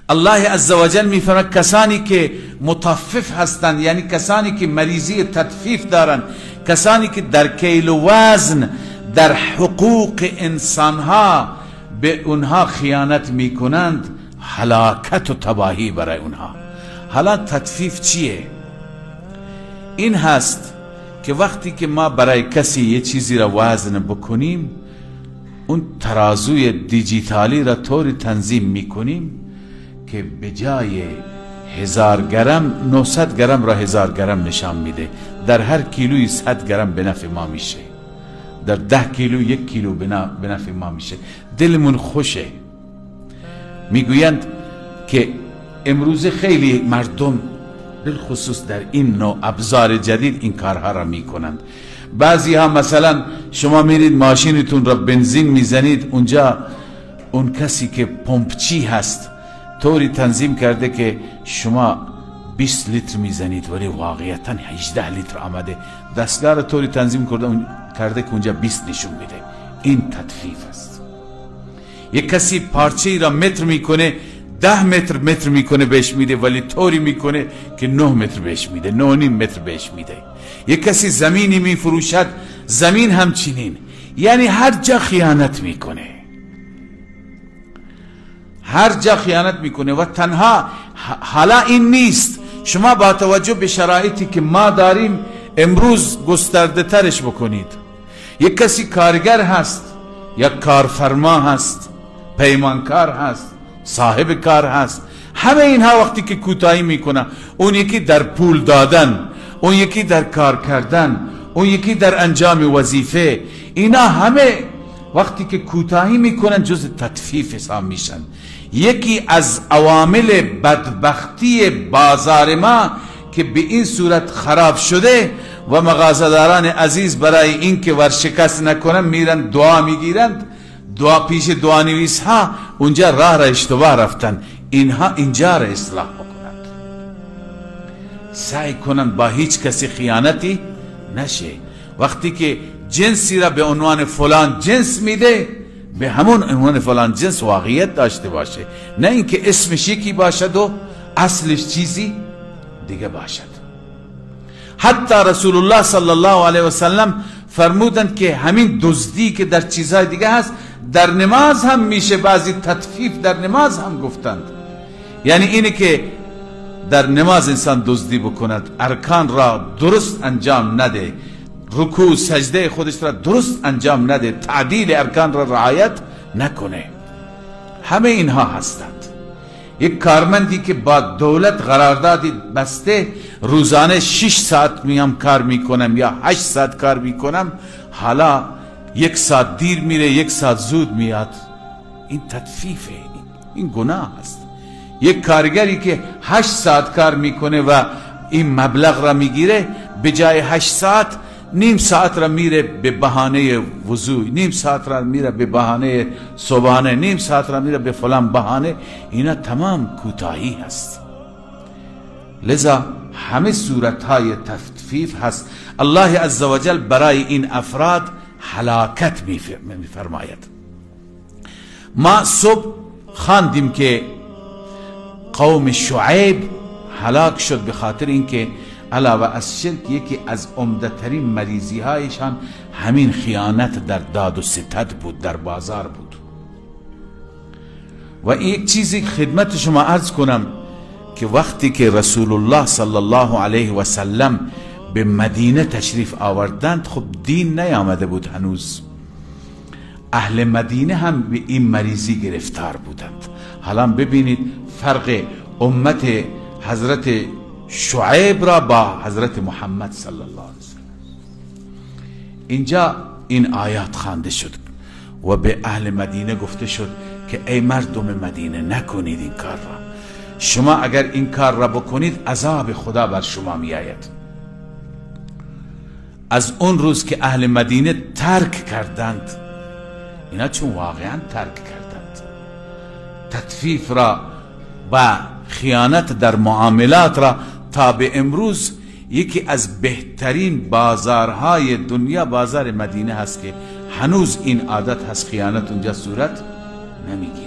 الله عزوجل میفرماید کسانی که مطفف هستند، یعنی کسانی که مریضی تطفیف دارند، کسانی که در کیل و وزن در حقوق انسانها به اونها خیانت میکنند، هلاکت و تباهی برای اونها. حالا تطفیف چیه؟ این هست که وقتی که ما برای کسی یه چیزی را وزن بکنیم، اون ترازوی دیجیتالی را طوری تنظیم میکنیم که به جای 1000 گرم 900 گرم را 1000 گرم نشان میده. در هر کیلوی 100 گرم به نفع ما میشه، در 10 کیلو 1 کیلو به نفع ما میشه. دلمون خوشه. میگویند که امروز خیلی مردم بالخصوص در این نوع ابزار جدید این کارها را میکنند. بعضی ها مثلا شما میرید ماشینتون را بنزین میزنید، اونجا اون کسی که پمپچی هست طوری تنظیم کرده که شما 20 لیتر میزنید ولی واقعیتا 18 لیتر آمده. دستگاه را طوری تنظیم کرده که اونجا 20 نشون میده. این تطفیف است. یک کسی پارچه را متر میکنه، 10 متر متر میکنه بهش میده، ولی طوری میکنه که 9 متر بهش میده، 9.5 متر بهش میده. یک کسی زمینی میفروشد، زمین همچنین. یعنی هر جا خیانت میکنه، هر جا خیانت میکنه. و تنها حالا این نیست، شما با توجه به شرایطی که ما داریم امروز گسترده ترش بکنید. یک کسی کارگر هست یا کارفرما هست، پیمانکار هست، صاحب کار هست، همه اینها وقتی که کوتاهی میکنه، اون یکی در پول دادن، اون یکی در کار کردن، اون یکی در انجام وظیفه، اینا همه وقتی که کوتاهی میکنن جز تطفیف حساب میشن. یکی از عوامل بدبختی بازار ما که به این صورت خراب شده و مغازه‌داران عزیز برای اینکه ورشکست نکنن میرن دعا میگیرند، دعا پیش دعانویس ها، اونجا راه را اشتباه رفتن. اینها اینجا را اصلاح بکنند، سعی کنند با هیچ کسی خیانتی نشه. وقتی که جنسی را به عنوان فلان جنس میده، به همون عنوان فلان جنس واقعیت داشته باشه، نه اینکه اسمش یکی باشد و اصلش چیزی دیگه باشد. حتی رسول الله صلی الله علیه و سلم فرمودند که همین دزدی که در چیزهای دیگه هست در نماز هم میشه، بعضی تطفیف در نماز هم گفتند. یعنی اینه که در نماز انسان دزدی بکند، ارکان را درست انجام نده، رکوع سجده خودش را درست انجام نده، تعدیل ارکان را رعایت نکنه، همه اینها هستند. یک کارمندی که با دولت قراردادی بسته، روزانه 6 ساعت میام کار میکنم یا 8 ساعت کار میکنم، حالا 1 ساعت دیر میره 1 ساعت زود میاد، این تطفیفه، این گناه است. یک کارگری که 8 ساعت کار میکنه و این مبلغ را میگیره، به جای 8 ساعت نیم ساعت را میره به بهانه وضو، نیم ساعت را میره به بهانه صبحانه، نیم ساعت را میره به فلان بهانه، اینا تمام کوتاهی هست. لذا همه صورتهای تطفیف هست. الله عزوجل برای این افراد هلاکت میفرماید. ما صبح خواندیم که قوم شعیب هلاک شد به خاطر اینکه علاوه از شرک یکی از عمده ترین مریضی هایشان همین خیانت در داد و ستد بود، در بازار بود. و یک چیزی خدمت شما عرض کنم که وقتی که رسول الله صلی الله علیه و سلم به مدینه تشریف آوردند، خب دین نیامده بود هنوز، اهل مدینه هم به این مریضی گرفتار بودند. حالا ببینید فرق امت حضرت شعیب را با حضرت محمد صلی الله علیه وسلم. اینجا این آیات خوانده شد و به اهل مدینه گفته شد که ای مردم مدینه نکنید این کار را، شما اگر این کار را بکنید عذاب خدا بر شما می آید. از اون روز که اهل مدینه ترک کردند، اینا چون واقعا ترک کردند تطفیف را و خیانت در معاملات را، تا به امروز یکی از بهترین بازارهای دنیا بازار مدینه هست که هنوز این عادت هست، خیانت اونجا صورت نمیگیرد.